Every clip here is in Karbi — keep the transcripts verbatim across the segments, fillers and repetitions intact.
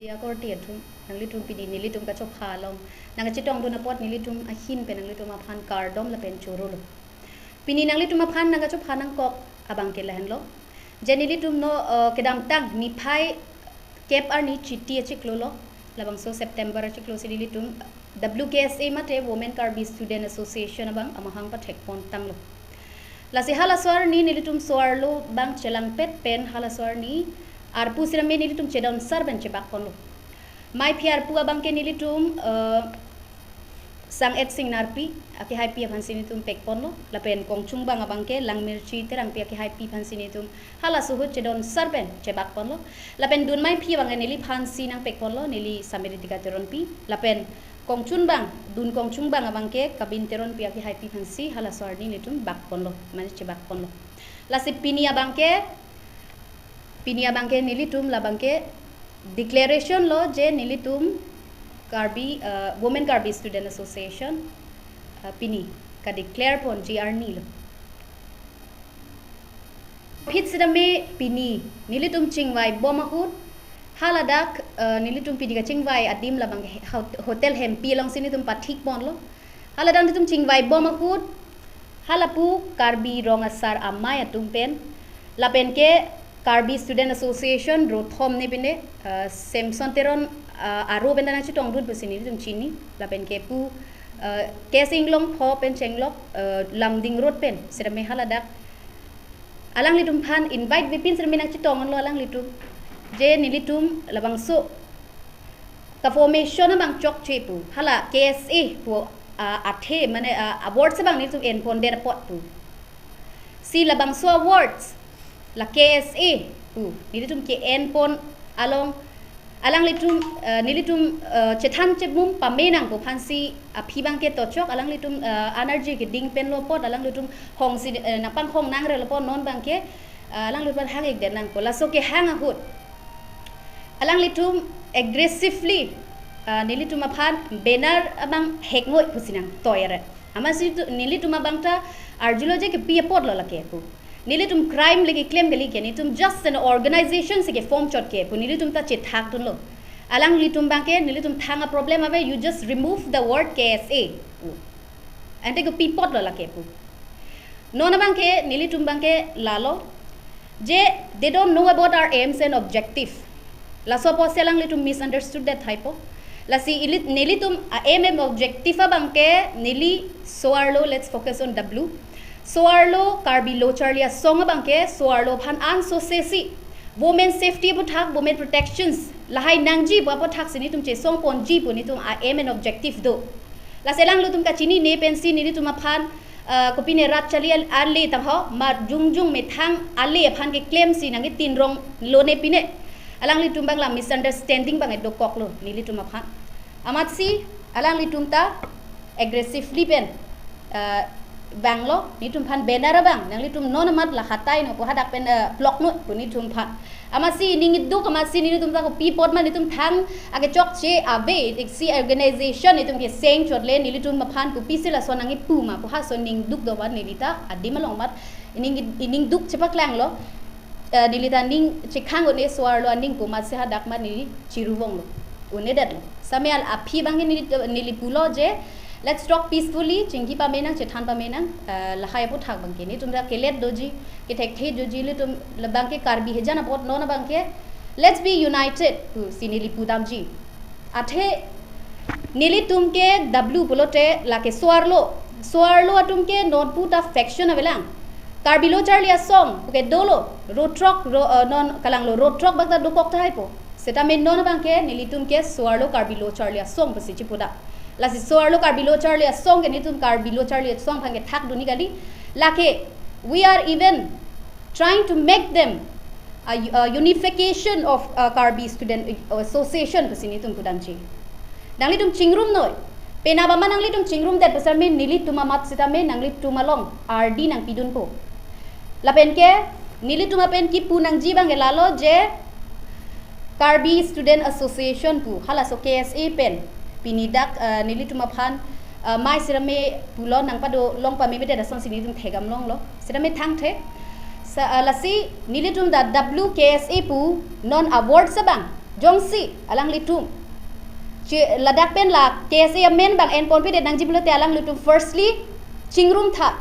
Dia korte atum, nanglitum pini nelitum kachopha along nangkachetongdun apot nelitum ahin pen nanglitum aphan kardom lapen chorolo. Pini nanglitum aphan nangkachopha nangkok abang ke lahenlo. Je nelitum non, eh, kedamtang niphai kep arni Chiti achiklo lo, labangso September achiklo si nelitum W K S A mate Women Karbi Student Association abang amahang pathekpon tanglo. Lasi halaso arni nelitum so-arlo abang chelangpet pen halaso arni arpu sitame nelitum chedon sar pen chebakponlo. Maiphi arpu abang ke nelitum, eh, Sang-et Singnarpi akehaipi aphansi nelitum pekponlo, lapen Kongchungbang abang ke Langmirchi Terangpi akehaipi aphansi nelitum halaso ahut chedon sar pen chebakponlo. Lapen dun maiphi abang ke neliphansi nangpekponlo, neli Samiritika Teronpi. Lapen Kongchungbang, dun Kongchungbang abang ke Kabin Teronpi akehaipi aphansi halaso arni nelitum bakponlo, mane chebakponlo. Lasi pini abang ke, pini abang ke nelitum labang ke declaration lo je nelitum Karbi, eh, Women Karbi Student Association, eh, pini kadeclare ponji arni lo. Aphi sitame pini nelitum chingvaibom ahut, haladak, eh, nelitum pini kachingvai adim labang ke hot-, Hotel Hempi alongsi nelitum pathikponlo. Haladak nelitum chingvaibom ahut, halapu Karbi Rong Asar Amei atum pen, lapen ke Karbi Student Association rothom ne pine, eh, Samson Teron, eh, aro pen ta nangchetongdun pusi nelitum chini, lapen ke pu, eh, K S Inglongpho pen chenglok, eh, Lumding Road pen sitame haladak alanglitum aphan invite vepin sitame nangchetonglo alanglitum. Je nelitum labangso ka-formation abang chokche pu, hala K S A pu, ah, athe mane, ah, awards abang nelitum enpondet apot pu. Si labangso awards la K S A pu nelitum ke-enpon along alanglitum, eh, nelitum, eh, chethan chemum pame nangpo aphansi aphi abang ke tochok alanglitum, eh, energy keding penlo apot alanglitum hongsi, eh, nangpanghong nangrelo apot non abang ke, eh, alanglitum hang-ikdet nangpo. Laso kehang ahut alanglitum aggressively, eh, nelitum aphan banner abang hekngoi pusi nangtoi eret. Amatsi tu, nelitum abang ta arjulo je kepi apotlo lake pu. Nelitum crime le keklem kali ke, nelitum just an organization si ke-form chot ke pu nelitum ta chethakdunlo. Alanglitum abang ke nelitum thang a-problem ave, you just remove the word K S A pu. Ante kepi apotlo lake pu. Non abang ke nelitum abang ke lalo je they don't know about our aims and objective. Laso apotsi alanglitum misunderstood det haipo. Lasi ili-, nelitum a-aim and objective abang ke neli so-arlo, let's focus on W. So-arlo Karbi Lo Charli Asong abang ke so-arlo aphan ansose si women safety aputhak, women protections lahai nangji pu aputhak si nelitum chesongponji pu nelitum a-aim and objective do. Lasi alanglitum kachinine pensi nelitum aphan, eh, kopine rat charli al-, ale tangho, ma jongjong methang ale aphan keklemsi nangketinrong lone pine. Alanglitum abang la misunderstanding abang dokoklo nelitum aphan. Amatsi alanglitum ta aggressively pen, eh, vanglo, nelitum aphan banner abang nanglitum non amat la hatai no pu hadak pen, eh, plokno pu nelitum aphan. Amatsi ning iduk, amatsi nelitum ta kopi apot ma nelitum thang akechokche ave, iksi organization nelitum keseng chotle nelitum aphan kopisi lason nangkipu ma pu halaso ning duk do vat neli ta adim along amat ning, ning duk chepaklanglo. Eh, neli ta ning chekhang un-e so-arlo aning pu amatsi hadak ma neli chiruvonglo, un-edetlo. Same al aphi abang neli, neli pulo je, let's talk peacefully, chingki pame nang, chethan pame nang, eh, lahai aputhak abang ke nelitum ta kelet doji, kethekthe doji, nelitum labang ke Karbi hejan apot non abang ke, let's be united pusi neli pudamji. Athe nelitum ke W pulote lake so-arlo, so-arlo atum ke non pu ta faction avelang. Karbi Lo Charli Asong pu ke dolo, road throk, ro-, eh, non kalanglo road throk bak ta dokok tahai po. Sitame non abang ke nelitum ke so-arlo Karbi Lo Charli Asong pusi chipudam. Lasi so-arlo Karbi Lo Charli Asong ke nelitum Karbi Lo Charli Asong aphan kethakdun ni kali. Lake, we are even trying to make them a, a unification of, uh, Karbi Student Association pusi nelitum pudamji. Nanglitum chingrum noi. Penap amat nanglitum chingrumdet pu sitame nelitum amat sitame nanglitum along ardi nangpidunpo. Lapen ke nelitum apen kipu nangji abang ke lalo je Karbi Student Association pu halaso K S A pen pini dak, eh, nelitum aphan, eh, mai sitame pulo nangpado long pamemedet asonsi nelitum thekdam longlo. Sitame thangthe. Sa, eh, lasi nelitum ta W K S A pu non awards abang Jongsi alanglitum che ladak pen la K S A amen abang enponpedet nangji pulote alanglitum firstly chingrum tha.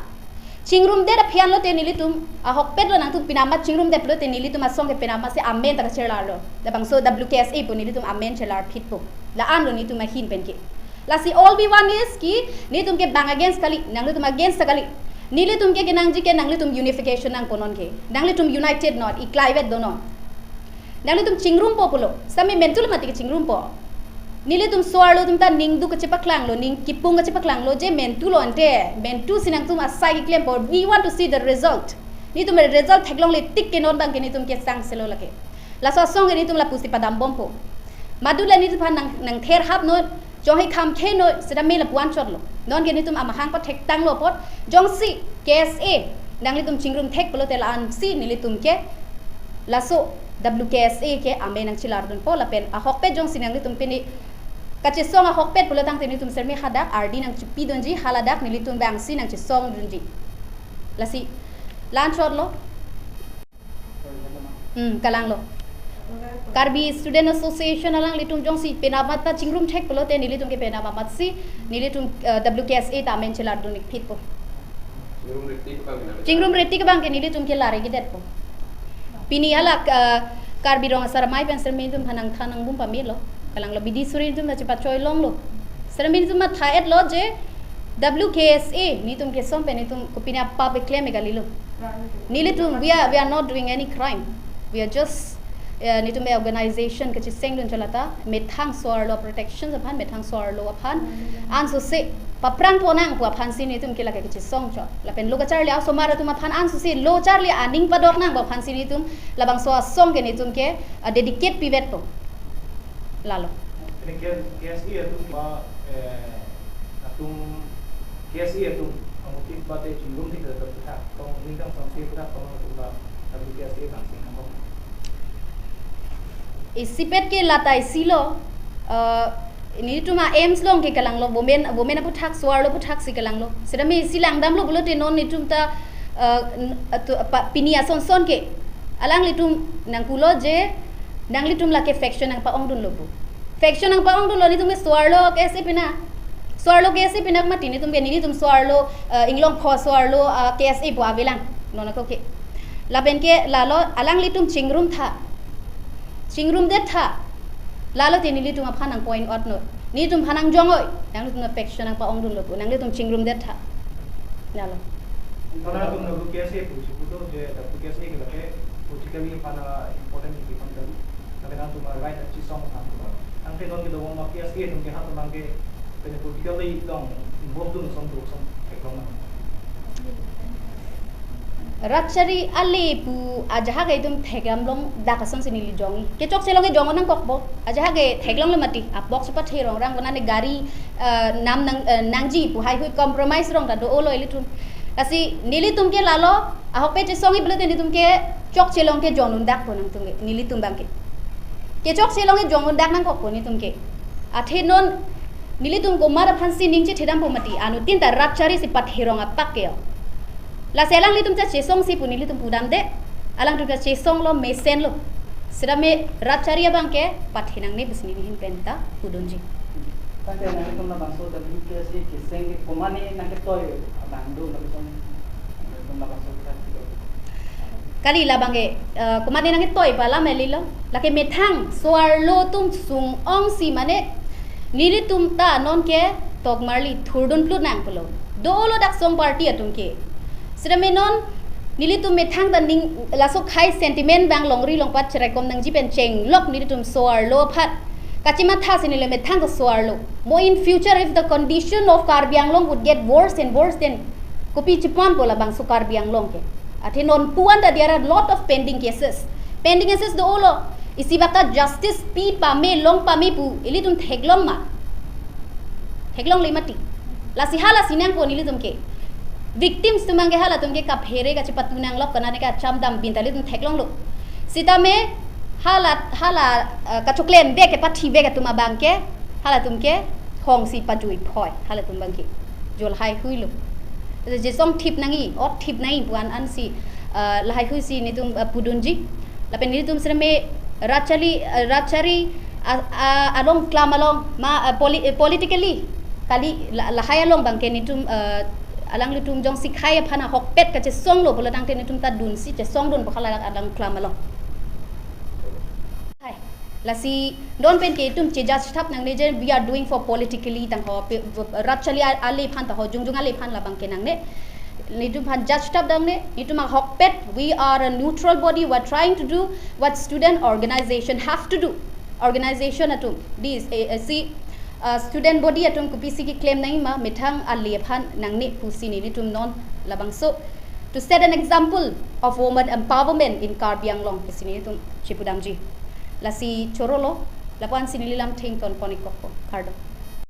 Chingrum det aphi anlote nelitum ahokpet lo, nangtum pinamat chingrum det pulote nelitum asong ke pinamat si amen ta kachelarlo. Labangso W K S A pu nelitum amen chelar phitpo. La-anlo nelitum ahin penke. Lasi all we want is ki nelitum ke bang against kali, nanglitum against ta kali. Nelitum ke kenangji ke nanglitum unification nangpo non ke. Nanglitum united not, iklaivet do non. Nanglitum chingrumpo pulo. Sami mentu lo mati ke chingrumpo. Nelitum so-arlo atum ta ningduk kachepaklanglo, ning kipung kachepaklanglo, je mentu lo ante, mentu si nangtum asai keklempo. We want to see the result. Nelitum result theklongle tik ke non abang ke nelitum ke sangselo lake. Laso asong ke nelitum lapusi padambompo. Madula nelitum aphan nang, nangther hap non, jonghe kham khe non, seta me lapu-an chotlo. Non ke nelitum amahang pathektanglo apot, jongsi K S A nanglitum chingrum thek pulote la-ansi nelitum ke laso W K S A ke amen nangchelardunpo lapen ahokpet jongsi nanglitum pini kachesong ahokpet pulo tangte nelitum serme hadak ardi nangchipidunji, haladak nelitum abangsi nangchesongdunji. Lasi la-an chotlo. Hmm, kalanglo. Karbi Student Association alanglitum jongsi pinamat ta chingrum thek pulote nelitum ke pinamat si nelitum, eh, W K S A ta amen chelardun ik phitpo. Chingrum reti ke abang ke nelitum ke lare kedetpo. Pini hala, eh, Karbi Rong Asar Amei pen serme nelitum aphan nangthan nangbom pamelo. Kalanglo, bidi suri nelitum ta chepachoi longlo. Serme nelitum matha-etlo je W K S A nelitum kesong pen nelitum kopine apap keklem kalilo. Nelitum, we are, we are not doing any crime. We are just, eh, nelitum a organization kachesengdun chalata, methang so-arlo protection aphan, methang so-arlo aphan, ansose paprang ponang pu aphansi nelitum ke lake kachesong chot. Lapen lo kacharli asomar atum aphan ansose lo charli aning padok nang pu aphansi nelitum labangso asong ke nelitum ke, ah, dedicate pivetpo. Lalo. Ini K-, K S A atum ba, eh, atum K S A atum amutik bate chingrum tik ada puthak, tong ningtang samsi puthak tong atum ba, tapi K S A bang sing nangkok. Isipet ke lata isilo, eh, nelitum a-aims along ke kalanglo, women, women aputhak, so-arlo aputhak si kalanglo. Seta me isi langdamlo pulote non nelitum ta, eh, n-, atu-, pa-, pini ason son ke alanglitum nangpulo je, nanglitum lake faction nangpa-ongdunlo pu. Faction nangpa-ongdunlo, nelitum ke so-arlo K S A pinak. So-arlo K S A pinak mati nelitum ke, nelitum so-arlo, eh, inglong pho so-arlo, eh, K S A pu avelang. Non ako ke. Lapen ke lalo alanglitum chingrum tha. Chingrum det tha. Lalo te nelitum aphan nang point out non. Nelitum aphan nangjong-oi. Nanglitum faction nangpa-ongdunlo pu. Nanglitum chingrum det tha. Lalo. Karena atum W K S A pu, si puto je W K S A ke lake politically aphan important ke aphan kali. Tapi nangtum a right achi song aphan tu. Nangte non ke dong ma K S A atum ke ha atum ke pen politically dong involved dun ason tu ason theklong nang. Rat chari ale pu ajahak itum theklong dak asonsi neli jongji. Kechokche along ke jong nangkokpo. Ajahak theklonglo mati. Apok si pathe rongrang konane gari, eh, nam nang, eh, nangji pu heihui compromise rong ta do-olo ilitum. Lasi nelitum ke lalo, ahokpet chesongji pulote nelitum ke chokche along ke jongdun dakpo nangtum ke, nelitum abang ke. Kechokche along ke jongdun dak nangkokpo nelitum ke. Athe non nelitum komat aphansi ning chethedampo mati, anuttin ta rat chari si pathe rong apak ke yo. Lasi alanglitum ta chesongsi pu nelitum pudamde, alangtum ta chesonglo mesenlo. Seta me rat chari abang ke pathe nangne pusi neli ahin pen ta pudunji. Tangte nanglitum labangso W K S A keseng ke komatne nangketoi abang do, lapuson nanglitum labangso kita kita. Kali labang ke, eh, komatne nangketoi pu alam eli lo. Lake methang so-arlo atum sung-ongsi mane nelitum ta non ke tokmarli thurdun plut nang pulo. Do-olo dak song party atum ke. Seta me non nelitum methang ta ning laso khei sentiment abang longri longpat cherekom nangji pen chenglok nelitum so-arlo aphan kachimathasi neli methang ta so-arlo. Mo in future if the condition of Karbi Anglong would get worse and worse, then kopi chipanpo labangso Karbi Anglong ke. Athe non pu-an ta there are lot of pending cases. Pending cases do-olo. Isi baka justice pi pame long pame pu ilitum theklong ma. Theklongle mati. Lasi halasi nangpo nelitum ke. Victims atum abang ke halatum ke kaphere kachepatu nanglok konane kacham dam bin ta ilitum theklonglo. Seta me hala, hala, eh, kachoklemvek ke pathivek atum abang ke, halatum ke hongsi pajui phoi, halatum abang ke. Jo laheihui lo. Jesong thip nangji, ot thip nangji pu-an ansi, eh, laheihui si nelitum, eh, pudunji. Lapen nelitum seta me Ratchali, uh, Ratchari, uh, uh, along klam along ma uh, poli- uh, politically kali la- lahai along abangke netum uh, alanglitum jongsi khei aphan ahokpet kachesonglo pulo tangte netum ta dunsi chesongdun pu hala alang klam along. Hai. Lasi non pen ke itum che judge thap nangne je we are doing for politically tangho pe- Ratchali a- ale aphan tangho jongjong ale aphan labangke nangne. Netum aphan judge thap nangne, netum ahokpet, we are a neutral body, we are trying to do what student organization have to do. Organization atum, this A S C, uh, student body atum kopisi keklem nangji ma methang ale aphan nangne pusi netum non labangso to set an example of woman empowerment in Karbi Anglong pusi netum chepudamji. Lasi chorolo, lapu-ansi neli lam thengton pon-ik kokpo, kardom.